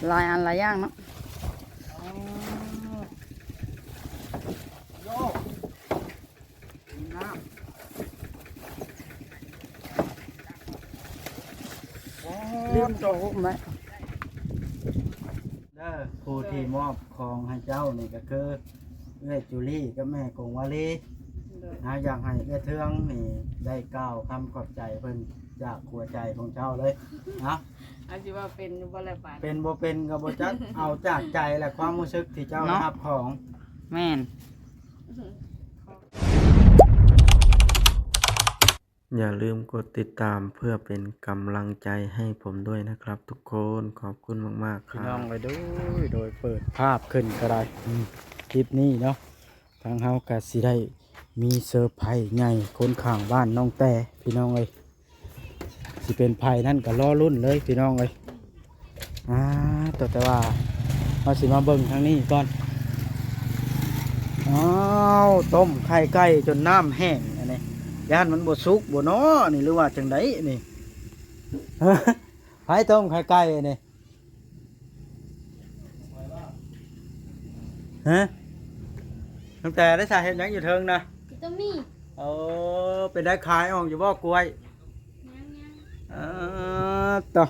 ຫຼາຍອັນຫຼາຍຢ່າງເນາະ. ລືມໂຕໄວ້ ເດີ ຜູ້ທີ່ມອບຂອງໃຫ້ເຈົ້ານີ້ກໍຄືເອື້ອຍຈູລີກັບແມ່ກົງວາລີ. ເຮົາຢາກໃຫ້ເອື້ອຍເທືອງນີ້ໄດ້ກ່າວຄຳຂອບໃຈເພິ່ນຈາກຫົວໃຈຂອງເຈົ້າເລີຍເນາະ. ອາດຊິວ່າເປັນຢູ່ບໍ່ລະບາດ ເປັນບໍ່ເປັນກໍບໍ່ຈັກ ເອົາຈາກໃຈ ແລະ ຄວາມຮູ້ສຶກທີ່ເຈົ້າໄດ້ຮັບຂອງ. ແມ່ນ. ຢ່າລືມກົດຕິດຕາມເພື່ອເປັນກຳລັງໃຈໃຫ້ຜົມດ້ວຍນະຄັບທຸກຄົນ. ຂອບຄຸນມາກໆ ພີ່ນ້ອງເອີຍ. ໂດຍ ໂດຍ ເປີດພາບຂຶ້ນກໍໄດ້ ອືມ ຄລິບນີ້ເນາະ ທາງເຮົາກໍຊິໄດ້ມີເຊີໄພໃຫຍ່ຄົນຂ້າງບ້ານນ້ອງແຕ່ ພີ່ນ້ອງເອີຍ. ຊິເປັນໃຜນັ້ນກໍລໍລຸ້ນເລີຍ ພີ່ນ້ອງເອີຍ. ອ່າ ແຕ່ ແຕ່ວ່າເຮົາຊິມາເບິ່ງທາງນີ້ກ່ອນ. ອ້າວ ຕົ້ມໄຂ່ໄກ່ຈົນນ້ຳແຫ້ງ ອັນນີ້ ຢ້ານມັນບໍ່ສຸກບໍ່ນໍນີ້ ຫຼືວ່າຈັ່ງໃດນີ້? ໃຜຕົ້ມໄຂ່ໄກ່ອັນນີ້? ຮະ? ຕັ້ງແຕ່ໄດ້ສາເຮັດຫຍັງຢູ່ເທິງນະ? ກິນຕົ້ມໝີ່. ໂອ້ ເປັນໄດ້ຂາຍອອກຢູ່ບໍ່ກ້ວຍ? ຍັງໆ. ເອີ ຕໍ່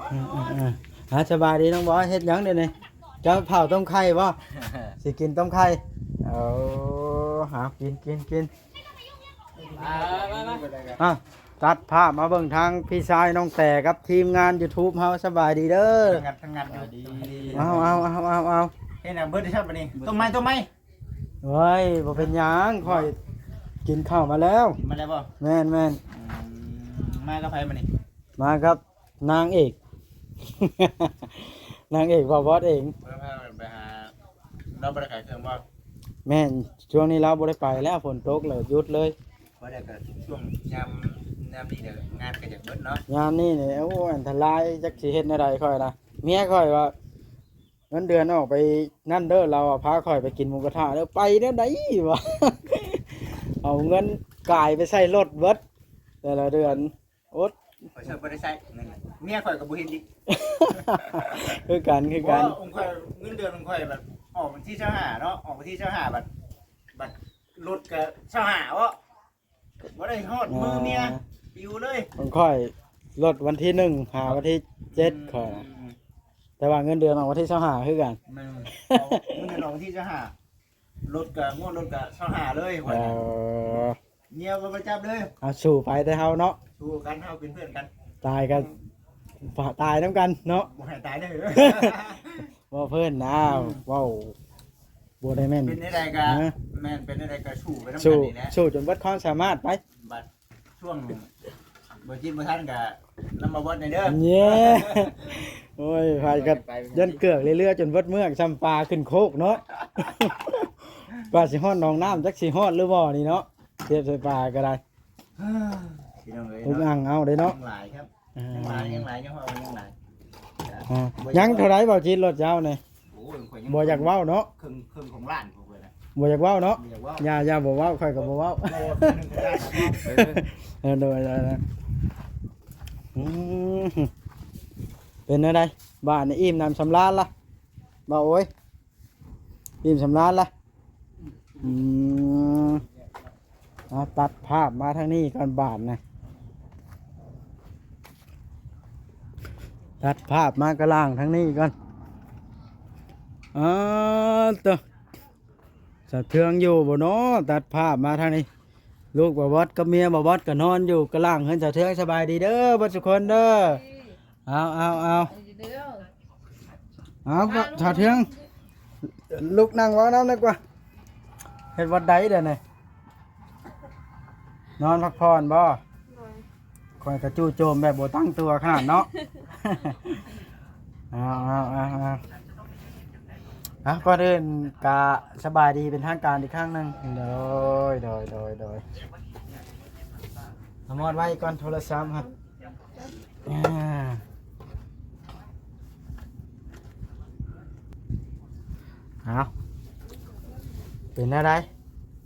ເອີໆໆ ອ່າ ສະບາຍດີນ້ອງບອຍ ເຮັດຫຍັງດຽວນີ້? ເຈົ້າເຜົາຕົ້ມໄຂ່ບໍ່? ຊິກິນຕົ້ມໄຂ່. ເອົາ ຫາກິນ ກິນ ກິນ. ອ່າ ຕັດພາບມາເບິ່ງທາງພີ່ຊາຍນ້ອງແຕ່ກັບທີມງານຢູທູບເຮົາ. ສະບາຍດີເດີ. ທັງງັດທັງງັດຢູ່. ເອົາ ເອົາ ເອົາ ເອົາ ເຮັດຫຍັງເບິດແລ້ວບັດນີ້? ຕົ້ມໃໝ່ ຕົ້ມໃໝ່. ໂອ້ຍ ບໍ່ເປັນຫຍັງ ຂ້ອຍກິນເຂົ້າມາແລ້ວ. ກິນມາແລ້ວບໍ່? ແມ່ນໆ. ອືມ ມາກັບໃຜບັດນີ້? ມາກັບ ນາງເອກ ນາງເອກບ່າວບອດເອງ. ເພິ່ນພາກັນໄປຫາ ລາວບໍ່ໄດ້ຂາຍເຄື່ອງບໍ່? ແມ່ນ ຊ່ວງນີ້ລາວບໍ່ໄດ້ໄປແລ້ວ ຝົນຕົກແລ້ວຢຸດເລີຍ. ບໍ່ໄດ້ ກໍຊ່ວງຍາມ ຍາມນີ້ແຫຼະ ງານກໍຢາກເບິດເນາະ. ຍາມນີ້ນີ້ ໂອ້ຍ ອັນຕະລາຍ ຈັກຊິເຮັດແນວໃດຂ້ອຍນະ. ເມຍຂ້ອຍວ່າ ເງິນເດືອນອອກໄປນັ້ນເດີ ລາວພາຂ້ອຍໄປກິນໝູກະທະເດີ. ໄປແນວໃດວະ ເອົາເງິນກາຍໄປໃສ່ລົດເບິດແຕ່ລະເດືອນ. ອົດ ຂ້ອຍເຊີນບໍ່ໄດ້ໃຊ້ເງິນ ເມຍຂ້ອຍກໍບໍ່ເຫັນອີກ. ຄືກັນ ຄືກັນ. ຂອງຂ້ອຍ ເງິນເດືອນຂອງຂ້ອຍບັດອອກວັນທີຊາວຫ້າເນາະ ອອກວັນທີຊາວຫ້າ ບັດ ບັດລົດກໍຊາວຫ້າເນາະ ບໍ່ໄດ້ຮອດມືເມຍ ປິວເລີຍ. ຂອງຂ້ອຍລົດວັນທີໜຶ່ງຫາວັນທີເຈັດ ຂ້ອຍນະ ອືມ ແຕ່ວ່າເງິນເດືອນອອກວັນທີຊາວຫ້າຄືກັນ. ແມ່ນ ເອົາເງິນເດືອນອອກວັນທີຊາວຫ້າ ລົດກໍ ງົວລົດກໍຊາວຫ້າເລີຍ. ເອີ ເມຍກໍບໍ່ຈັບເລີຍ. ເອົາ ສູ້ໄປແຕ່ເຮົາເນາະ ສູ້ກັນ ເຮົາເປັນເພື່ອນກັນ ຕາຍກໍ ອືມ ຕາຍນຳກັນເນາະ ບໍ່ໃຫ້ຕາຍເດີ. ເວົ້າເພິ່ນນະ ອືມ ເວົ້າບໍ່ໄດ້ແມ່ນ ເປັນໃດກໍ ຮະ ແມ່ນ ເປັນໃດກໍສູ້ໄປນຳກັນນີ້ແຫຼະ ສູ້ຈົນເບິດຄວາມສາມາດໄປ. ບັດ ຊ່ວງບໍ່ຈິດບໍ່ທັນກະນຳມາບອດແດ່ເດີ. ເຢ້ ໂອ້ຍ ໄປກັນ ໄປ ຢ້ານເກືອກເຫຼືອໆ ຈົນເບິດເມືອກ ຊ່ຳປາຂຶ້ນໂຄກເນາະ. ວ່າຊິຮອດໜອງນ້ຳ ຈັກຊິຮອດຫຼືບໍ່ນີ້ເນາະ ທຽບໃສ່ປາກໍໄດ້. ພີ່ນ້ອງເອີຍ ອຸກອັ່ງເອົາເດ້ເນາະ ຍັງຫຼາຍຄັບ ເອີ ຍັງຫຼາຍ ຍັງຫຼາຍ ຍັງເວົ້າຍັງຫຼາຍ. ອ່າ ຍັງເທົ່າໃດບໍ່ຈິດລົດເຈົ້ານີ້? ໂອ້ຍ ຂ້ອຍຍັງ ບໍ່ຢາກເວົ້າເນາະ ເຄິ່ງ ເຄິ່ງຂອງລ້ານຂອງຂ້ອຍນະ ບໍ່ຢາກເວົ້າເນາະ ບໍ່ຢາກເວົ້າ ຢ່າ ຢ່າ ບໍ່ເວົ້າ ຂ້ອຍກໍບໍ່ເວົ້າ ບໍ່ ເຄິ່ງຂອງລ້ານ ເອີ ເອີ ໂດຍ ໂດຍ ໂດຍ ອືມ ເປັນແນວໃດ ບາດນີ້ອີ່ມໜຳສຳລານລະ ບ່າວໂອຍ ອີ່ມສຳລານລະ ອືມ ເອົາ ຕັດພາບມາທາງນີ້ກ່ອນບາດນະ ຕັດພາບມາກະລ່າງທາງນີ້ກ່ອນ. ເອີ ເຕີ ສະເທືອງຢູ່ບໍ່ນໍ? ຕັດພາບມາທາງນີ້ ລູກບ່າວບອດກັບເມຍບ່າວບອດກໍນອນຢູ່ກະລ່າງເຮືອນສະເທືອງ. ສະບາຍດີເດີ ເບິດສຸຄົນເດີ. ເອົາ ເອົາ ເອົາ ເອົາ ສາວເທືອງ ລຸກນັ່ງເວົ້ານຳໜ່ອຍກວ່າ. ເຮັດວັດໃດດຽວນີ້? ນອນພັກຜ່ອນບໍ່? ໂດຍ. ຂ້ອຍກະຈູ່ໂຈມແບບບໍ່ຕັ້ງຕົວຂະໜາດເນາະ. ເອົາ ເອົາ ເອົາ ເອົາ ເອົາ ກ່ອນອື່ນກະສະບາຍດີເປັນທາງການອີກຄັ້ງໜຶ່ງ. ໂດຍ ໂດຍ ໂດຍ ໂດຍ. ເອົາມອດໄວ້ກ່ອນໂທລະສັບຫັ້ນ. ອ່າ ເອົາ ເປັນແນວໃດ?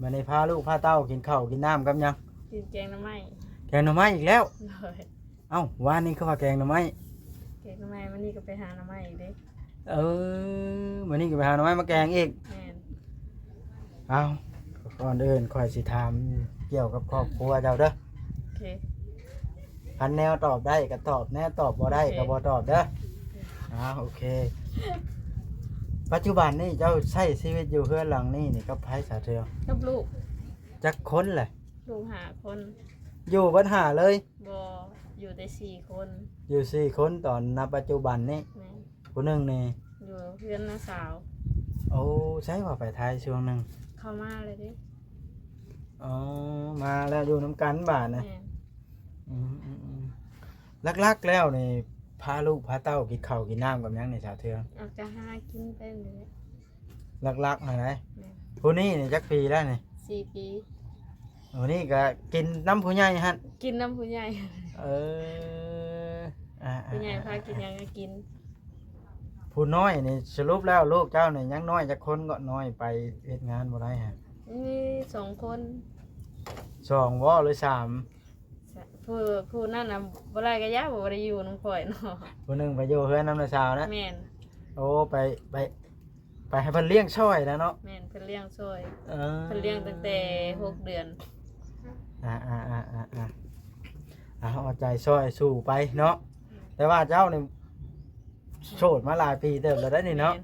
ມື້ນີ້ພາລູກພາເຕົ້າກິນເຂົ້າກິນນ້ຳກັບຫຍັງ? ກິນແກງໜໍ່ໄມ້. ແກງໜໍ່ໄມ້ອີກແລ້ວ? ໂດຍ. ເອົ້າ ວານນີ້ຄືວ່າແກງໜໍ່ໄມ້? ແກ ໜໍ່ໄມ້ ມື້ນີ້ກໍໄປຫາໜໍ່ໄມ້ອີກເດ້. ເອີ ມື້ນີ້ກໍໄປຫາໜໍ່ໄມ້ມາແກງອີກ. ແມ່ນ. ເອົ້າ ກ່ອນອື່ນຂ້ອຍຊິຖາມກ່ຽວກັບຄອບຄົວເຈົ້າເດີ. ໂອເຄ. ຄັນແນວຕອບໄດ້ກໍຕອບ, ແນວຕອບບໍ່ໄດ້ກໍບໍ່ຕອບເດີ. ໂອເຄ. ເອົ້າ ໂອເຄ. ປັດຈຸບັນນີ້ເຈົ້າໃຊ້ຊີວິດຢູ່ເຮືອນຫຼັງນີ້ນີ້ກັບໃຜສາວເທືອງ? ກັບລູກ. ຈັກຄົນແຫຼະ? ລູກຫ້າຄົນ. ຢູ່ເບິດຫ້າເລີຍ? ບໍ່, ຢູ່ແຕ່ສີ່ຄົນ. ຢູ່ສີ່ຄົນຕອນ ນະປັດຈຸບັນນີ້? ແມ່ນ. ຜູ້ໜຶ່ງນີ້ຢູ່ເຮືອນນ້າສາວ. ໂອ້ ໃສວ່າໄປໄທຊ່ວງໜຶ່ງ? ເຂົ້າມາແລ້ວເດ້. ອໍ ມາແລ້ວ ຢູ່ນຳກັນບາດນະ. ແມ່ນ. ອືມໆໆ ຫຼັກໆແລ້ວນີ້ ພາລູກພາເຕົ້າກິນເຂົ້າກິນນ້ຳກັບຫຍັງນີ້ສາວເທືອງ? ອາດຈະຫາກິນໄປນີ້ແຫຼະ. ຫຼັກໆຫັ້ນໃດ໋. ແມ່ນ. ຜູ້ນີ້ນີ້ຈັກປີແລ້ວນີ້? ສີ່ປີ. ໂອ້ ນີ້ກໍກິນນຳຜູ້ໃຫຍ່ຫັ້ນ? ກິນນຳຜູ້ໃຫຍ່. ເອີ ອ່າໆໆໆ ຜູ້ໃຫຍ່ພາກິນຫຍັງກໍກິນ. ຜູ້ນ້ອຍນີ້ ສະຫຼຸບແລ້ວລູກເຈົ້ານີ້ຍັງນ້ອຍຈັກຄົນ? ກໍນ້ອຍໄປເຮັດງານບໍ່ໄດ້ຫະ? ມີສອງຄົນ. ສອງບໍ່ ຫຼືສາມ? ຜູ້ ຜູ້ນັ້ນນະບໍ່ໄດ້ກະຢ່າ ບໍ່ໄດ້ຢູ່ນຳຂ້ອຍເນາະ. ຜູ້ໜຶ່ງໄປຢູ່ເຮືອນນຳນ້າສາວນະ? ແມ່ນ. ໂອ້ ໄປ ໄປ ໄປໃຫ້ເພິ່ນລ້ຽງຊ່ອຍນະເນາະ. ແມ່ນ ເພິ່ນລ້ຽງຊ່ອຍ. ເອີ ເພິ່ນລ້ຽງຕັ້ງແຕ່ຫົກເດືອນ. ອ່າໆໆໆ ເອົາ ເອົາໃຈຊ່ອຍສູ້ໄປເນາະ. ແຕ່ວ່າເຈົ້ານີ້ໂສດມາຫຼາຍປີເຕີບແລ້ວໄດ໋ນີ້ເນາະ. ແມ່ນ.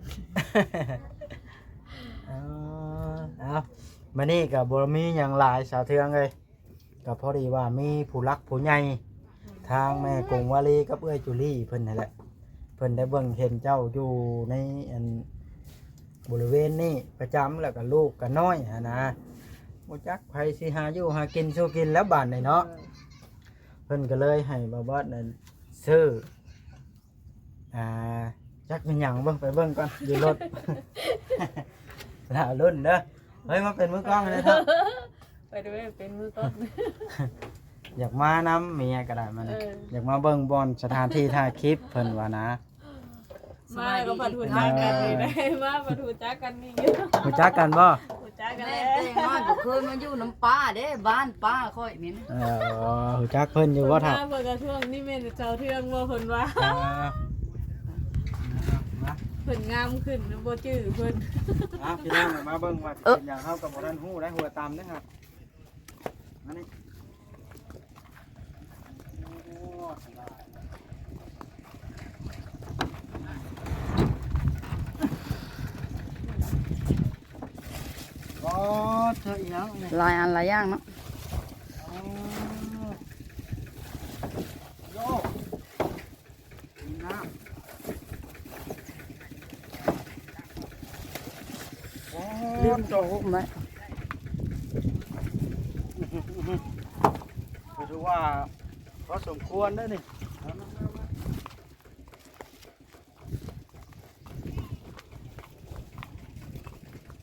ເອົາ ເອົາ ມື້ນີ້ກໍບໍ່ມີຫຍັງຫຼາຍສາວເທືອງເອີຍ. ກໍພໍດີວ່າມີຜູ້ຫຼັກຜູ້ໃຫຍ່ ທາງແມ່ກົງວາລີກັບເອື້ອຍຈູລີເພິ່ນຫັ້ນແຫຼະ ເພິ່ນໄດ້ເບິ່ງເຫັນເຈົ້າຢູ່ໃນອັນບໍລິເວນນີ້ປະຈຳ ແລ້ວກໍລູກກໍນ້ອຍຫັ້ນນະ ບໍ່ຈັກໃຜຊິຫາຢູ່ຫາກິນສູ່ກິນແລ້ວບາດນີ້ເນາະ. ເພິ່ນກໍເລີຍໃຫ້ບ່າວບອດນັ້ນຊື້ ອ່າ ຈັກແມ່ນຫຍັງ ເບິ່ງ ໄປເບິ່ງກ່ອນຢູ່ລົດ. ລາວລຸ້ນເດີ. ເຮີ້ຍ ມາເປັນມືກ້ອງແດ່ເຖາະ. ໄປເດີ ເປັນມືກ້ອງ. ຢາກມານຳເມຍກໍໄດ້ມານີ້. ເອີ ຢາກມາເບິ່ງບ່ອນສະຖານທີ່ຖ່າຍຄລິບເພິ່ນວ່ານະ. ມາແລ້ວກໍພັດຮູ້ຈັກກັນນີ້ໄດ໋ ມາພັດຮູ້ຈັກກັນນີ້. ຮູ້ຈັກກັນບໍ່? ຮູ້ຈັກກັນແລ້ວ. ແມ່ແຕ່ນ້ອຍບໍ່ເຄີຍມາຢູ່ນຳປ້າເດ້ ບ້ານປ້າຂ້ອຍນີ້ນະ. ເອີ ຮູ້ຈັກເພິ່ນຢູ່ບໍ່ເຖົ້າ? ເພິ່ນມາເພິ່ນກໍຊ່ວງນີ້ແມ່ນເຈົ້າເທື່ອງບໍ່ ເພິ່ນວ່າ. ອ່າ ມາ ເພິ່ນງາມຂຶ້ນ ບໍ່ຈື່ເພິ່ນ. ອ່າ ພີ່ນ້ອງມາເບິ່ງວ່າຊິເປັນຫຍັງ ເຮົາກໍບໍ່ທັນຮູ້ໄດ໋ ຫົວຕຳເດ້. ອັນນີ້ ໂອ້ ສະບາຍ. ອໍ ເຈີອີຫຍັງນີ້? ຫຼາຍອັນຫຼາຍຢ່າງເນາະ. ໂອ້ ໂຍ ນ້ຳ ໂອ້ ລືມໂຕຫຸ້ມໄວ້ ກໍຖືວ່າພໍສົມຄວນເດ້ນີ້.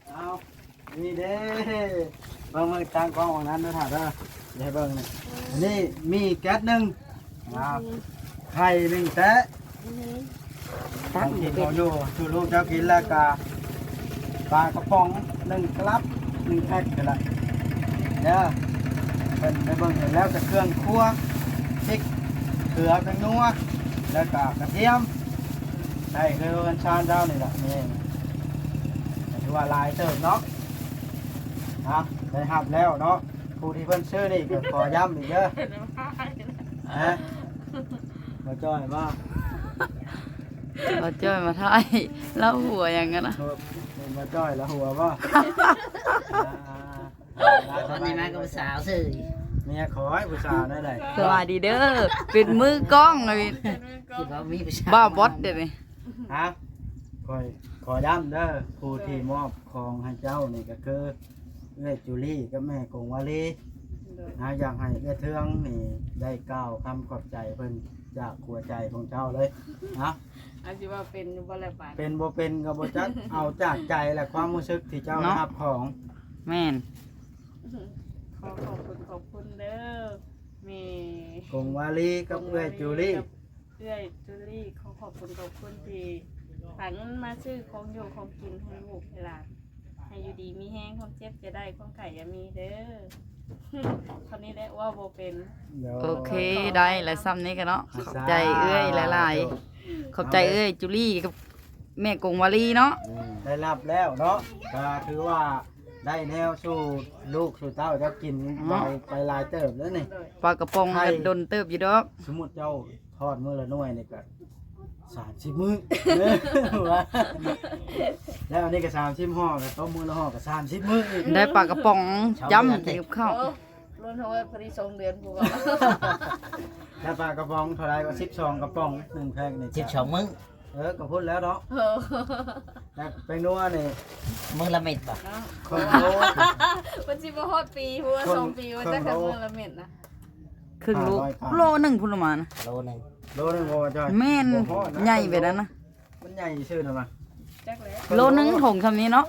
ເອົາ ນີ້ເດ້ ເບິ່ງ ເບິ່ງຕັ້ງກ້ອງຂອງນັ້ນເດີຖ້າເດີ ຢ່າໃຫ້ເບິ່ງນີ້. ອັນນີ້ມີແກັດໜຶ່ງ ອ່າ ໄຂ່ໜຶ່ງແຕະ ຕັກກິນເອົາຢູ່ສູ່ລູກເຈົ້າກິນ ແລ້ວກະປາກະປ໋ອງໜຶ່ງກະລັບ ໜຶ່ງແພັກຫັ້ນລະເດີ. ເພິ່ນໄດ້ເບິ່ງແລ້ວກະເຄື່ອງຄົວ ພິກ ເກືອ ແປ້ງນົວ ແລ້ວກະກະທຽມ ໃສ່ເຮືອນຊານເຈົ້ານີ້ລະ. ນີ້ ຖືວ່າຫຼາຍເຕີບເນາະ. ອ່ະ ໄດ້ຮັບແລ້ວເນາະ. ຜູ້ທີ່ເພິ່ນຊື້ນີ້ກໍຂໍຢ້ຳອີກເດີ. ຮະ ບໍ່ຈ້ອຍບໍ່? ບໍ່ຈ້ອຍມາຖ່າຍ ລາວຫົວຫຍັງກັນນະ? ເປັນບໍ່ຈ້ອຍລາວຫົວບໍ່? ອ່າ ຕອນນີ້ມາກັບຜູ້ສາວຊື່ ເມຍຂ້ອຍຜູ້ສາວນັ້ນແຫຼະ. ສະບາຍດີເດີ ເປັນມືກ້ອງ ຄິດວ່າມີຜູ້ສາວ ບ່າວບອດເດ້ນີ້. ຮະ ຂ້ອຍຂໍຢ້ຳເດີ ຜູ້ທີ່ມອບຂອງໃຫ້ເຈົ້ານີ້ກໍຄືເອື້ອຍຈູລີກັບແມ່ກົງວາລີ. ໂດຍ ເຮົາຢາກໃຫ້ເອື້ອຍເທືອງນີ້ໄດ້ກ່າວຄຳຂອບໃຈເພິ່ນຈາກຫົວໃຈຂອງເຈົ້າເລີຍເນາະ. ອາດຊິວ່າເປັນຢູ່ບໍ່ແລະບາດ ເປັນບໍ່ເປັນກໍບໍ່ຈັກ ເອົາຈາກໃຈແລະ ຄວາມຮູ້ສຶກທີ່ເຈົ້າໄດ້ຮັບຂອງ. ແມ່ນ. ຂໍຂອບຄຸນຂອບຄຸນເດີ ແມ່ກົງວາລີກັບເອື້ອຍຈູລີ. ເອື້ອຍຈູລີ ຂໍຂອບຄຸນຂອບຄຸນທີ່ຫາເງິນມາຊື້ຂອງຢູ່ຂອງກິນໃຫ້ລູກໃຫ້ຫຼານ ໃຫ້ຢູ່ດີມີແຮງ ຄວາມເຈັບຢ່າໄດ້ ຄວາມໄຂ້ຢ່າມີເດີ. ເທົ່ານີ້ແຫຼະ ເວົ້າບໍ່ເປັນ. ໂອເຄ ໄດ້ລະ ສ່ຳນີ້ກໍເນາະ. ຂອບໃຈເອື້ອຍຫຼາຍໆ. ຂອບໃຈເອື້ອຍຈູລີກັບແມ່ກົງວາລີເນາະ ອືມ ໄດ້ຮັບແລ້ວເນາະ ກໍຖືວ່າໄດ້ແນວສູ່ລູກສູ່ເຕົ້າເຈົ້າກິນ ເນາະ ໄປ ໄປຫຼາຍເຕີບແລ້ວນີ້ ປາກະປ໋ອງ ໄຂ່ ກໍດົນເຕີບຢູ່ດອກ ສົມມຸດເຈົ້າທອດມື້ລະໜ່ວຍນີ້ກໍສາມສິບມື້ ແລ້ວອັນນີ້ກໍສາມສິບຫໍ່ ກໍຕົ້ມມື້ລະຫໍ່ກໍສາມສິບມື້ອີກ ໄດ້ປາກະປ໋ອງຈ້ຳກິນກັບເຂົ້າ ໂອ້ ລົງເທົ່າໃດ ພໍດີສອງເດືອນພຸ້ນວ່າ ແລ້ວປາກະປ໋ອງເທົ່າໃດກໍສິບສອງກະປ໋ອງ ໜຶ່ງແພັກນີ້ ສິບສອງມື້ ເອີ ກໍພຸ້ນແລ້ວເນາະ ເອີ ແລ້ວແປ້ງນົວນີ້ ມື້ລະເມັດບໍ່? ເນາະ ເຄິ່ງໂລ ມັນຊິບໍ່ຮອດປີ ຫົວ ເຄິ່ງ ສອງປີ ວ່າຈັກ ເຄິ່ງໂລ ມື້ລະເມັດນະ ເຄິ່ງໂລ ຫ້າຮ້ອຍກຣາມ ໂລໜຶ່ງພຸ້ນລະມານະ ໂລໜຶ່ງ ໂລໜຶ່ງບໍ່ວ່າຈ້ອຍ ແມ່ນ ບໍ່ຮອດນະ ໃຫຍ່ປານນັ້ນນະ ມັນໃຫຍ່ຊື່ນະມາ ຈັກແຫຼະ ໂລໜຶ່ງຖົງຊ່ຳນີ້ເນາະ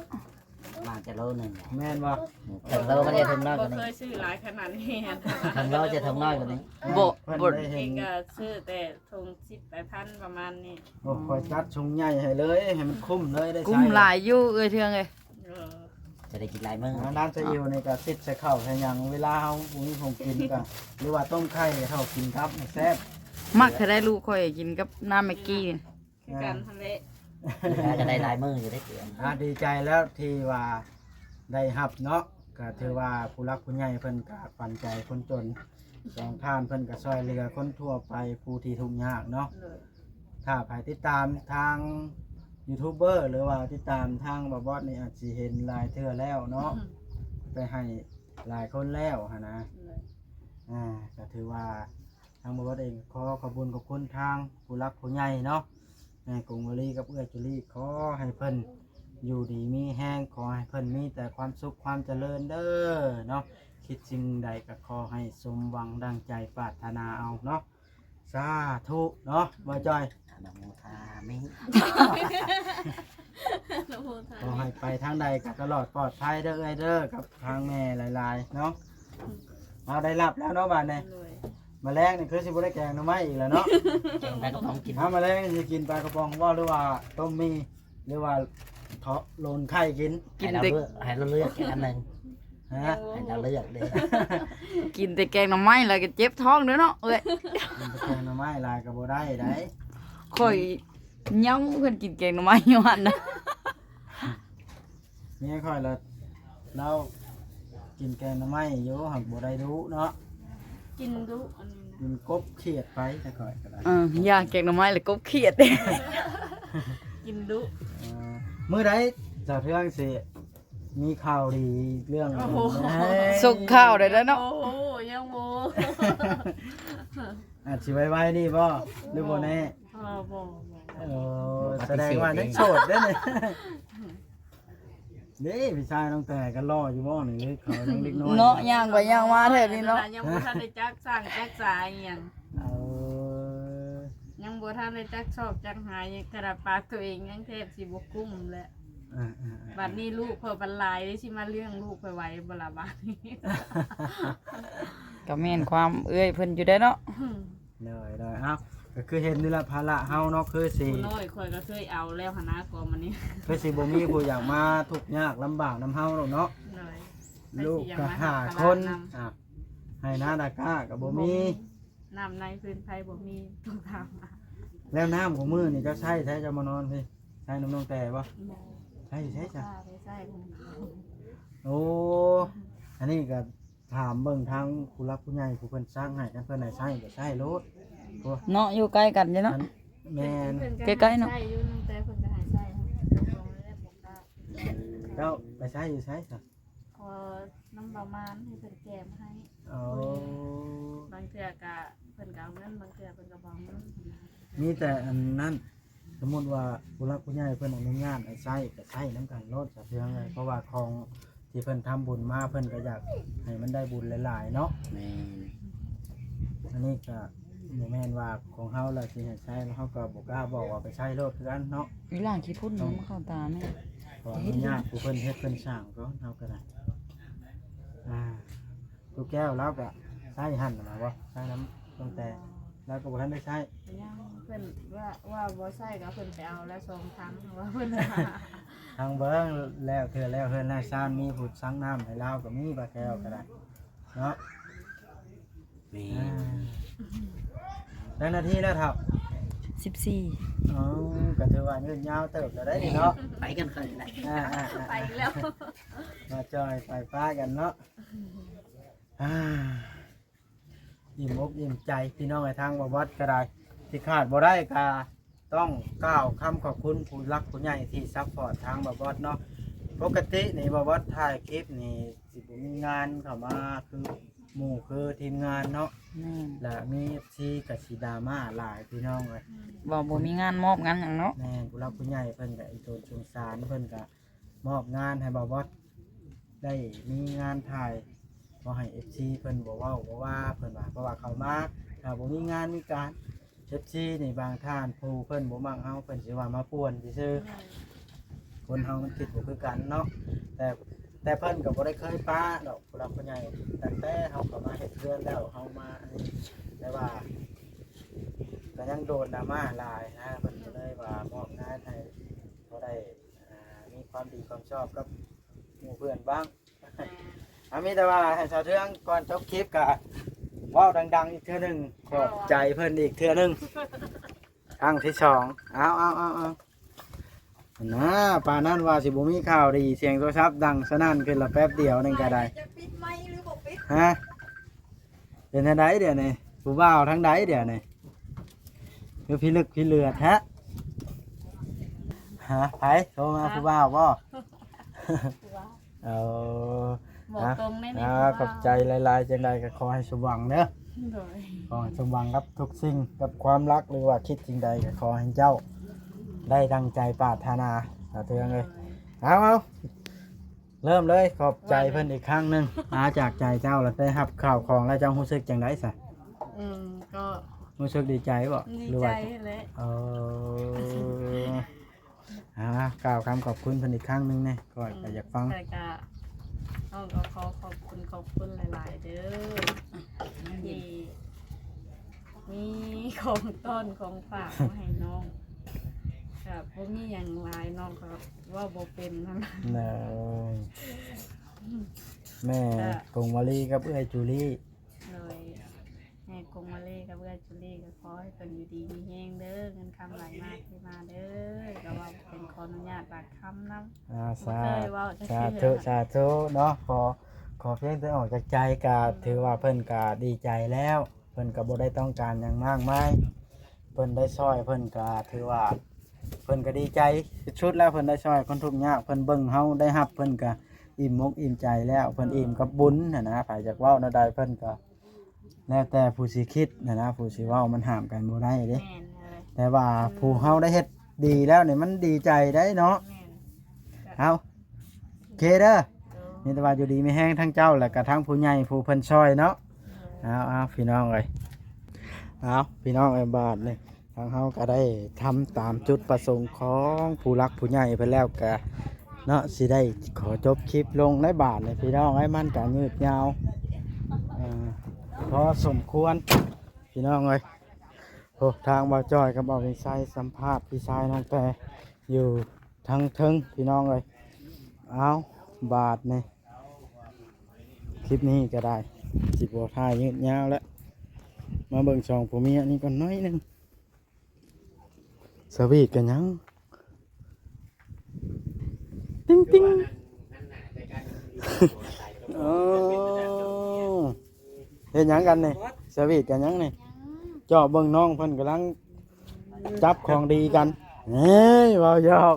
ໜ້າຈະໂລໜຶ່ງ ແມ່ນບໍ່? ເຖິງໂລມັນຈະເຖິງນ້ອຍກວ່ານີ້ ບໍ່ເຄີຍຊື້ຫຼາຍຂະໜາດນີ້ ເຖິງໂລຈະເຖິງນ້ອຍກວ່ານີ້ ບໍ່ ເພິ່ນ ບໍ່ ໄດ້ເຫັນ ເອງກໍຊື້ແຕ່ຖົງສິບປາຍພັນປະມານນີ້ ໂອ້ ຂ້ອຍຈັດຖົງໃຫຍ່ໃຫ້ເລີຍ ໃຫ້ມັນຄຸ້ມເລີຍ ໄດ້ໃຊ້ ກຸ້ມຫຼາຍຢູ່ເອື້ອຍເທື່ອງເອີຍ ເອີ ຈະໄດ້ກິນຫຼາຍມື້ ອາ ນ້ຳສະອິວນີ້ກໍຕິດໃສ່ເຂົ້າໃສ່ຫຍັງ ເວລາເຮົາບໍ່ມີຂອງກິນກໍ ຫຼືວ່າຕົ້ມໄຂ່ໃຫ້ເຂົາກິນກັບ ແຊບ ມັກແທ້ໄດ໋ລູກຂ້ອຍກິນກັບນ້ຳແມັກກີ້ ຄືກັນຫັ້ນແຫຼະ ເອີ ກໍໄດ້ຫຼາຍມື້ຢູ່ເດ້ ອາ ດີໃຈແລ້ວທີ່ວ່າໄດ້ຮັບເນາະ ກໍຖືວ່າຜູ້ຫຼັກຜູ້ໃຫຍ່ເພິ່ນກໍຂວັນໃຈຄົນຈົນ ສອງທ່ານເພິ່ນກໍຊ່ວຍເຫຼືອຄົນທົ່ວໄປຜູ້ທີ່ທຸກຍາກເນາະ ໂດຍ ຖ້າໃຜຕິດຕາມທາງຢູທູບເບີ ຫຼືວ່າຕິດຕາມທາງບ່າວບອດນີ້ ອາດຊິເຫັນຫຼາຍເທື່ອແລ້ວເນາະ ອືມ ໄປໃຫ້ຫຼາຍຄົນແລ້ວຫັ້ນນະ ໂດຍ ອາ ກໍຖືວ່າ ທາງບ່າວບອດເອງຂໍຂອບບຸນຂອບຄຸນທາງຜູ້ຫຼັກຜູ້ໃຫຍ່ເນາະ ແມ່ກົງວາລີກັບເອື້ອຍຈູລີ ຂໍໃຫ້ເພິ່ນຢູ່ດີມີແຮງ ຂໍໃຫ້ເພິ່ນມີແຕ່ຄວາມສຸກຄວາມຈະເລີນເດີເນາະ ຄິດສິ່ງໃດກໍຂໍໃຫ້ສົມຫວັງດັ່ງໃຈປາດຖະໜາເອົາເນາະ ສາທຸເນາະ ບ່າວຈ້ອຍ ອະນຸໂມທາມິ ຂໍໃຫ້ໄປທາງໃດກໍຕະຫຼອດປອດໄພເດີເອື້ອຍເດີ ກັບທາງແມ່ຫຼາຍໆເນາະ ເອົາ ໄດ້ຮັບແລ້ວເນາະບາດນີ້ ໂດຍ ມາແລງນີ້ຄືຊິບໍ່ໄດ້ແກງໜໍ່ໄມ້ອີກແລ້ວເນາະ ແກງປາກະປ໋ອງກິນ ເອົາ ມາແລງຊິກິນປາກະປ໋ອງບໍ່ ຫຼືວ່າຕົ້ມໝີ່ ຫຼືວ່າເທາະໂລນໄຂ່ກິນ ກິນແຕ່ ໃຫ້ລາວເລືອກ ໃຫ້ລາວເລືອກອັນໜຶ່ງ ຮະ ໃຫ້ລາວເລືອກເດ້ ກິນແຕ່ແກງໜໍ່ໄມ້ແລ້ວກໍເຈັບທ້ອງເດີເນາະເອື້ອຍ ກິນແຕ່ແກງໜໍ່ໄມ້ຫຼາຍກໍບໍ່ໄດ້ໃດ ຂ້ອຍ ເຍົາເພິ່ນກິນແກງໜໍ່ໄມ້ຢູ່ຫັ້ນນະ ເມຍຂ້ອຍລະ ລາວກິນແກງໜໍ່ໄມ້ຢູ່ ຫາກບໍ່ໄດ້ດຸເນາະ ກິນດຸອັນນີ້ນະ ກິນກົບຂຽດໄປ ແຕ່ຂ້ອຍກໍໄດ້ ເອີ ຢ່າແກງໜໍ່ໄມ້ລະກົບຂຽດ ກິນດຸ ເອີ ມື້ໃດສາວເທືອງຊິ ມີຂ່າວດີເລື່ອງ ໂອ້ໂຫ ສົ່ງຂ່າວໄດ້ເນາະ ໂອ້ໂຫ ຍັງບໍ່ ອາດຊິໄວໆນີ້ບໍ່ ຫຼືບໍ່ແນ່ ບໍ່ ບໍ່ ບໍ່ ໂອ້ ສະແດງວ່າຍັງໂສດເດ້ນີ້ ເດ້ ພີ່ຊາຍນ້ອງແຕ່ກໍຫຼໍ່ຢູ່ບໍ່ນີ້ ເຂົາຍັງເດັກນ້ອຍເນາະ ຍ່າງໄປຍ່າງມາແຖວນີ້ເນາະ ຍັງບໍ່ທັນໄດ້ຈັກສ້າງຈັກສາອີ່ຫຍັງ ເອີ ຍັງບໍ່ທັນໄດ້ຈັກຊອກຈັກຫາ ຂະໜາດປາກຕົວເອງຍັງແທບຊິບໍ່ກຸ້ມແຫຼະ ອ່າໆໆ ບັດນີ້ລູກຂ້ອຍບັນຫຼາຍເດ້ ຊິມາລ້ຽງລູກຂ້ອຍໄຫວບໍ່ລະບາດນີ້ ກໍແມ່ນຄວາມເອື້ອຍເພິ່ນຢູ່ເດ້ເນາະ ອືມ ໂດຍໆ ເອົ້າ ກໍຄືເຫັນນີ້ລະ ພາລະເຮົາເນາະ ຄືຊິ ຜູ້ນ້ອຍຂ້ອຍກໍເຄີຍເອົາແລ້ວຫັ້ນນະ ກໍມານີ້ ຄືຊິບໍ່ມີຜູ້ຢາກມາທຸກຍາກລຳບາກນຳເຮົາດອກເນາະ ໂດຍ ລູກກໍຫ້າຄົນ ອ່າ ໄຮ່ນານາກ້າກໍບໍ່ມີ ບໍ່ມີ ນ້ຳໃນຟືນໄຟບໍ່ມີ ຕ້ອງຖາມ ແລ້ວນ້ຳຂອງມື້ນີ້ເຈົ້າໃຊ້ໃສ ເຈົ້າມານອນພີ້ ໃຊ້ນຳນ້ອງແຕ່ບໍ່? ບໍ່ ໃຊ້ຢູ່ໃສຊະ? ບໍ່ໄດ້ໃຊ້ຂອງເຂົາ ໂອ້ ອັນນີ້ກໍຖາມເບິ່ງທາງຜູ້ຫຼັກຜູ້ໃຫຍ່ ຜູ້ເພິ່ນສັ່ງໃຫ້ ຄັນເພິ່ນໃຫ້ໃຊ້ກໍໃຊ້ໂລດ ເນາະ ຢູ່ໃກ້ກັນຢູ່ເນາະ ອັນ ແມ່ນ ເພິ່ນກໍ ໃກ້ໆເນາະ ໃຊ້ຢູ່ ນ້ອງແຕ່ເພິ່ນກໍໃຫ້ໃຊ້ ເຈົ້າໄປໃຊ້ຢູ່ໃສຊະ? ຂໍນຳປະມານໃຫ້ເພິ່ນແກມໃຫ້ ໂອ້ ບາງເທື່ອກະເພິ່ນກະເອົາເງິນ ບາງເທື່ອເພິ່ນກະບໍ່ເອົາເງິນ ມີແຕ່ອັນນັ້ນ ສົມມຸດວ່າຜູ້ຫຼັກຜູ້ໃຫຍ່ເພິ່ນອະນຸຍາດໃຫ້ໃຊ້ ກະໃຊ້ນຳກັນໂລດ ສະເທືອງເອີຍ ເພາະວ່າຂອງທີ່ເພິ່ນທຳບຸນມາ ເພິ່ນກະຢາກໃຫ້ມັນໄດ້ບຸນຫຼາຍໆເນາະ ແມ່ນ ອັນນີ້ກະ ບໍ່ແມ່ນວ່າຂອງເຮົາແລ້ວຊິໃຫ້ໃຊ້ ແລ້ວເຮົາກໍບໍ່ກ້າບອກວ່າໄປໃຊ້ໂລດຄືກັນເນາະ ອີຫຼ້າຂີ້ຝຸ່ນ ເອີ ມັນມາເຂົ້າຕາແມ່ ຂໍອະນຸຍາດຜູ້ເພິ່ນເຮັດເພິ່ນສ້າງກ່ອນ ເຮົາກໍໄດ້ ອ່າ ລູກແກ້ວລາວກໍໃຊ້ຫັ້ນນະບໍ່ ໃຊ້ນຳຕັ້ງແຕ່ ລາວກໍບໍ່ທັນໄດ້ໃຊ້ ຍັງ ເພິ່ນວ່າ ວ່າບໍ່ໃຊ້ກໍເພິ່ນໄປເອົາແລ້ວສອງຖັງ ວ່າເພິ່ນ ທາງເບິ່ງແລ້ວເທື່ອແລ້ວ ເຮືອນນາຊານມີຜູ້ສັງນ້ຳໃຫ້ລາວກໍມີ ປ້າແກ້ວກໍໄດ້ເນາະ ນີ້ ອ່າ ຈັກນາທີແລ້ວເຖົ້າ? ສິບສີ່. ອໍ ກໍຖືວ່າຍືດຍາວເຕີບແລ້ວໄດ໋ນີ້ເນາະ ໄປກັນເຂີນໄດ໋. ອ່າໆໆ ໄປແລ້ວ ມາຈອຍໄປປ້າກັນເນາະ. ອ່າ ອີ່ມອົກອີ່ມໃຈພີ່ນ້ອງເອີຍ. ທາງບ່າວບອດກໍໄດ້ ທີ່ຂາດບໍ່ໄດ້ກໍຕ້ອງກ່າວຄຳຂອບຄຸນຜູ້ຫຼັກຜູ້ໃຫຍ່ທີ່ຊັບພອດທາງບ່າວບອດເນາະ. ປົກກະຕິນີ້ບ່າວບອດຖ່າຍຄລິບນີ້ ຊິບໍ່ມີງານເຂົ້າມາຄືໝູ່ຄືທີມງານເນາະ. ແມ່ນ ແລະມີເອັຟຊີກໍຊິດຣາມາຫຼາຍພີ່ນ້ອງເອີຍ ເວົ້າບໍ່ມີງານມອບງານຫຍັງເນາະ. ແມ່ນ ຜູ້ຫຼັກຜູ້ໃຫຍ່ເພິ່ນກໍອີ່ຕົນສົງສານ ເພິ່ນກໍມອບງານໃຫ້ບ່າວບອດໄດ້ມີງານຖ່າຍ ບໍ່ໃຫ້ເອັຟຊີເພິ່ນບໍ່ເວົ້າບໍ່ວ່າ ເພິ່ນວ່າ ເພາະວ່າເຂົາມາຖ້າບໍ່ມີງານມີການ ເອັຟຊີນີ້ບາງທ່ານຜູ້ເພິ່ນບໍ່ມັກເຮົາ ເພິ່ນຊິວ່າມາປ່ວນຊື່ໆ. ຄົນເຮົາມັນຄິດບໍ່ຄືກັນເນາະ ແຕ່ ແຕ່ເພິ່ນກໍບໍ່ໄດ້ເຄີຍປະດອກ ຜູ້ຫຼັກຜູ້ໃຫຍ່ ຕັ້ງແຕ່ເຮົາເຂົ້າມາເຮັດເຮືອນແລ້ວ ເຮົາມາອັນນີ້ ແຕ່ວ່າກໍຍັງໂດນດຣາມາຫຼາຍນະ ເພິ່ນກໍເລີຍວ່າມອບງານໃຫ້ ພໍໄດ້ ອ່າ ມີຄວາມດີຄວາມຊອບກັບໝູ່ເພື່ອນບ້າງ. ອ່າ ມີແຕ່ວ່າໃຫ້ສາວເທືອງກ່ອນຈົບຄລິບກະເວົ້າດັງໆອີກເທື່ອໜຶ່ງ ຂອບໃຈເພິ່ນອີກເທື່ອໜຶ່ງ ຄັ້ງທີສອງ. ເອົາໆໆໆ ນະ ປານນັ້ນວ່າຊິບໍ່ມີຂ່າວດີ ສຽງໂທລະສັບດັງສະໜັ່ນຂຶ້ນລະແປັບດຽວໜຶ່ງກະໄດ້. ຈະປິດໄມຫຼືບໍ່ປິດ? ຮະ? ເປັນຈັ່ງໃດດຽວນີ້? ຜູ້ບ່າວທາງໃດດຽວນີ້? ຄືພິລຶກພິເຫຼືອແທ້. ຮະ? ໃຜໂທມາ? ຜູ້ບ່າວບໍ່? ຜູ້ບ່າວ. ເອີ ບອກຕົງແນ່ນີ້. ອ່າ ຜູ້ບ່າວ ຂອບໃຈຫຼາຍໆ ຈັ່ງໃດກໍຂໍໃຫ້ສົມຫວັງເດີ. ໂດຍ ຂໍໃຫ້ສົມຫວັງກັບທຸກສິ່ງ ກັບຄວາມລັກ ຫຼືວ່າຄິດສິ່ງໃດກໍຂໍໃຫ້ເຈົ້າໄດ້ດັ່ງໃຈປາດຖະໜາ ສາທຸເອີຍ. ໂດຍ ເອົາໆ ເລີ່ມເລີຍ ຂອບໃຈເພິ່ນອີກຄັ້ງໜຶ່ງ. ມາຈາກໃຈເຈົ້າ ແລ້ວໄດ້ຮັບຂ່າວຂອງແລ້ວ ເຈົ້າຮູ້ສຶກຈັ່ງໃດຊະ? ອືມ ກໍຮູ້ສຶກດີໃຈບໍ່? ດີໃຈແຫຼະ. ເອີ ອ່າ ກ່າວຄຳຂອບຄຸນເພິ່ນອີກຄັ້ງໜຶ່ງແດ່ ຂ້ອຍກໍຢາກຟັງ. ແຕ່ກະ ນ້ອງກໍຂໍຂອບຄຸນ ຂອບຄຸນຫຼາຍໆເດີ ທີ່ມີຂອງຕ້ອນຂອງຝາກມາໃຫ້ນ້ອງ. ກໍບໍ່ມີຫຍັງຫຼາຍ ນ້ອງກໍເວົ້າບໍ່ເປັນຫັ້ນ. ໂດຍ ແມ່ກົງວາລີກັບເອື້ອຍຈູລີ. ໂດຍ ແມ່ກົງມາລີກັບເອື້ອຍຈູລີກໍຂໍໃຫ້ເພິ່ນຢູ່ດີມີແຮງເດີ ເງິນຄຳໄຫຼມາເທມາເດີ. ກໍວ່າເປັນຂໍອະນຸຍາດບາດຄຳນຳ. ອ່າ ສາ ບໍ່ເຄີຍເວົ້າຈັກເທື່ອ. ສາທຸ ສາທຸເນາະ. ຂໍ ຂໍພຽງແຕ່ອອກຈາກໃຈກໍ ອືມ ຖືວ່າເພິ່ນກໍດີໃຈແລ້ວ. ເພິ່ນກໍບໍ່ໄດ້ຕ້ອງການຫຍັງມາກມາຍ ເພິ່ນໄດ້ຊ່ອຍ ເພິ່ນກໍຖືວ່າ ເພິ່ນກໍດີໃຈສຸດໆແລ້ວ. ເພິ່ນໄດ້ຊ່ອຍຄົນທຸກຍາກ ເພິ່ນເບິ່ງເຮົາໄດ້ຮັບ ເພິ່ນກໍອີ່ມອົກອີ່ມໃຈແລ້ວ. ເພິ່ນອີ່ມກັບບຸນຫັ້ນນະ. ໃຜຢາກເວົ້າແນວໃດ ເພິ່ນກໍ ແລ້ວແຕ່ຜູ້ຊິຄິດຫັ້ນນະ ຜູ້ຊິເວົ້າ ມັນຫ້າມກັນບໍ່ໄດ້ເດ້. ແມ່ນເລີຍ. ແຕ່ວ່າ ອືມ ຜູ້ເຮົາໄດ້ເຮັດດີແລ້ວນີ້ ມັນດີໃຈໄດ໋ເນາະ. ແມ່ນ. ເອົາ ໂອເຄເດີ. ໂດຍ. ມີແຕ່ວ່າຢູ່ດີມີແຮງທັງເຈົ້າ ແລ້ວກໍທັງຜູ້ໃຫຍ່ຜູ້ເພິ່ນຊ່ອຍເນາະ. ໂດຍ. ເອົາໆ ພີ່ນ້ອງເອີຍ ເອົາ ພີ່ນ້ອງເອີຍ ບາດນີ້ ທາງເຮົາກໍໄດ້ທຳຕາມຈຸດປະສົງຂອງຜູ້ຫຼັກຜູ້ໃຫຍ່ເພິ່ນແລ້ວກະເນາະ ຊິໄດ້ຂໍຈົບຄລິບລົງໃນບາດນີ້ພີ່ນ້ອງເອີຍ. ມັນກະຍືດຍາວ ເອີ ພໍສົມຄວນພີ່ນ້ອງເອີຍ. ໂອ້ ທາງບ່າວຈ້ອຍກັບບ່າວວິໄຊສຳພາດພີ່ຊາຍນ້ອງແຕ່ຢູ່ທາງເທິງພີ່ນ້ອງເອີຍ. ເອົາ ບາດນີ້ ຄລິບນີ້ກໍໄດ້ ຊິບໍ່ຖ່າຍຍືດຍາວແລ້ວ ມາເບິ່ງສອງຜົວເມຍນີ້ກ່ອນໜ້ອຍໜຶ່ງ. ສະຫວີດກັນຫຍັງ? ຕິງຕິງ. ໂອ້ ເຮັດຫຍັງກັນນີ້? ສະຫວີດກັນຫຍັງນີ້? ເຈາະເບິ່ງນ້ອງເພິ່ນກຳລັງຈັບຂອງດີກັນ. ເຮີ້ຍ ເວົ້າຫຍອກ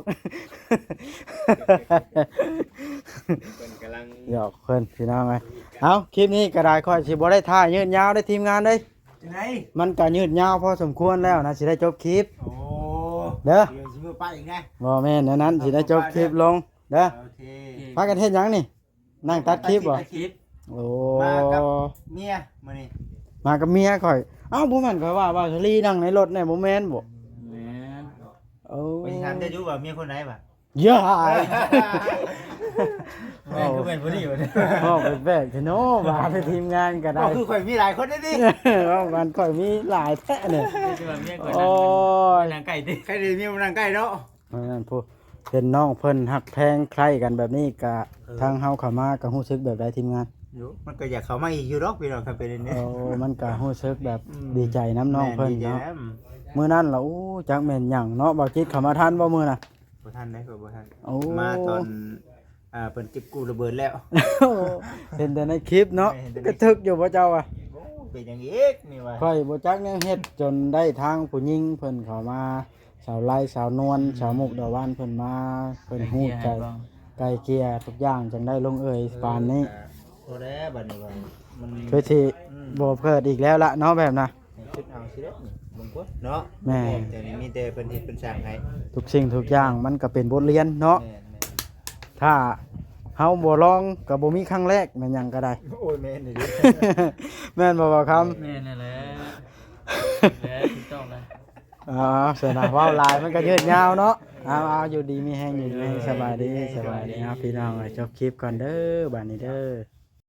ເພິ່ນກຳລັງຫຍອກເພິ່ນ ພີ່ນ້ອງເອີຍ. ເອົາ ຄລິບນີ້ກໍໄດ້ ຂ້ອຍຊິບໍ່ໄດ້ຖ່າຍຍືດຍາວເດ້ ທີມງານເດ້. ຈັ່ງໃດ? ມັນກໍຍືດຍາວພໍສົມຄວນແລ້ວນະ ຊິໄດ້ຈົບຄລິບ. ໂອ້ ເດີ ດຽວຊິເມືອໄປອີກນະ. ບໍ່ແມ່ນແນວນັ້ນ ຊິໄດ້ຈົບຄລິບລົງເດີ. ໂອເຄ ພາກັນເຮັດຫຍັງນີ້? ນັ່ງຕັດຄລິບບໍ່? ຕັດຄລິບ. ໂອ້ ມາກັບເມຍມື້ນີ້. ມາກັບເມຍຂ້ອຍ. ເອົ້າ ບໍ່ແມ່ນຂ້ອຍວ່າ ວ່າສາລີນັ່ງໃນລົດແນ່ ບໍ່ແມ່ນບໍ່? ແມ່ນ. ໂອ້ ໄປຖາມເຈົ້າຢູ່ວ່າເມຍຄົນໃດຫວາ? ຢ່າ ແມ່ນຄືແມ່ນຜູ້ນີ້ຫວາ? ເວົ້າແປກໆແທ້ເນາະ ວ່າໃນທີມງານກໍໄດ້ ກໍຄືຂ້ອຍມີຫຼາຍຄົນເດ້ນີ້. ເວົ້າມັນຂ້ອຍມີຫຼາຍແທ້ນີ້. ຄືວ່າເມຍຂ້ອຍ ໂອ້ຍ ນັ່ງໃກ້ຕິ ໃກ້ດີ ເມຍບໍ່ນັ່ງໃກ້ເນາະ. ເອີ ນັ້ນຜູ້ ເຫັນນ້ອງເພິ່ນຮັກແພງໃຄ່ກັນແບບນີ້ກະ ເອີ ທາງເຮົາເຂົ້າມາກະຮູ້ສຶກແບບໃດທີມງານ? ຢູ່ ມັນກໍຢາກເຂົ້າມາອີກຢູ່ດອກພີ່ນ້ອງ ຄັນເປັນແນວນີ້. ໂອ້ ມັນກະຮູ້ສຶກແບບ ອືມ ດີໃຈນຳນ້ອງເພິ່ນເນາະ. ແມ່ນ ດີໃຈນຳ. ມື້ນັ້ນລະ ໂອ້ ຈັກແມ່ນຫຍັງເນາະ ບ່າວຈິດເຂົ້າມາທັນບໍ່ມື້ນະ? ບໍ່ທັນເດ້ ຂ້ອຍບໍ່ທັນ ໂອ້ ມາຕອນ ອ່າ ເພິ່ນເກັບກູ້ລະເບີດແລ້ວ ເຫັນແຕ່ໃນຄລິບເນາະ ແມ່ນ ເຫັນແຕ່ໃນ ກະທຶກຢູ່ບໍ່ເຈົ້າອະ? ໂອ້ ເປັນຫຍັງອີກນີ້ວະ? ຂ້ອຍບໍ່ຈັກແນວເຮັດ ຈົນໄດ້ທາງຜູ້ຍິງເພິ່ນເຂົ້າມາ ສາວໄລ ສາວນວນ ອືມ ສາວມຸກດາວານເພິ່ນມາ ເພິ່ນຮູ້ໃຈ ໄກ່ເກ່ຍໃຫ້ບໍ່? ໄກ່ເກ່ຍທຸກຢ່າງ ຈັ່ງໄດ້ລົງເອີຍ ເອີ ປານນີ້ ກະພໍແລ້ວ ບັດນີ້ວ່າມັນ ຄືຊິ ອືມ ບໍ່ເກີດອີກແລ້ວລະເນາະ ແບບນະ ໃຫ້ຄິດເອົາຊິເດ້ ເບິ່ງພຸ້ນເນາະ ແມ່ນ ແຕ່ນີ້ມີແຕ່ເພິ່ນເຮັດເພິ່ນສ້າງໃຫ້ ທຸກສິ່ງທຸກຢ່າງມັນກະເປັນບົດຮຽນເນາະ ແມ່ນໆ ຖ້າເຮົາບໍ່ລອງກະບໍ່ມີຄັ້ງແລກ ແມ່ນຫຍັງກະໄດ້ ໂອ້ຍ ແມ່ນອີ່ຫຼີ ແມ່ນບໍ່ ບ່າວຄຳ? ແມ່ນຫັ້ນແຫຼະ ແມ່ນແຫຼະ ຖືກຕ້ອງນະ ເອົາ ຊັ້ນນະ ເວົ້າຫຼາຍມັນກະຍືດຍາວເນາະ ເອົາ ເອົາ ຢູ່ດີມີແຮງ ຢູ່ດີມີແຮງ ສະບາຍດີ ສະບາຍດີ ເອົາ ພີ່ນ້ອງເອີຍ ຈົບຄລິບກ່ອນເດີ ບາດນີ້ເດີ.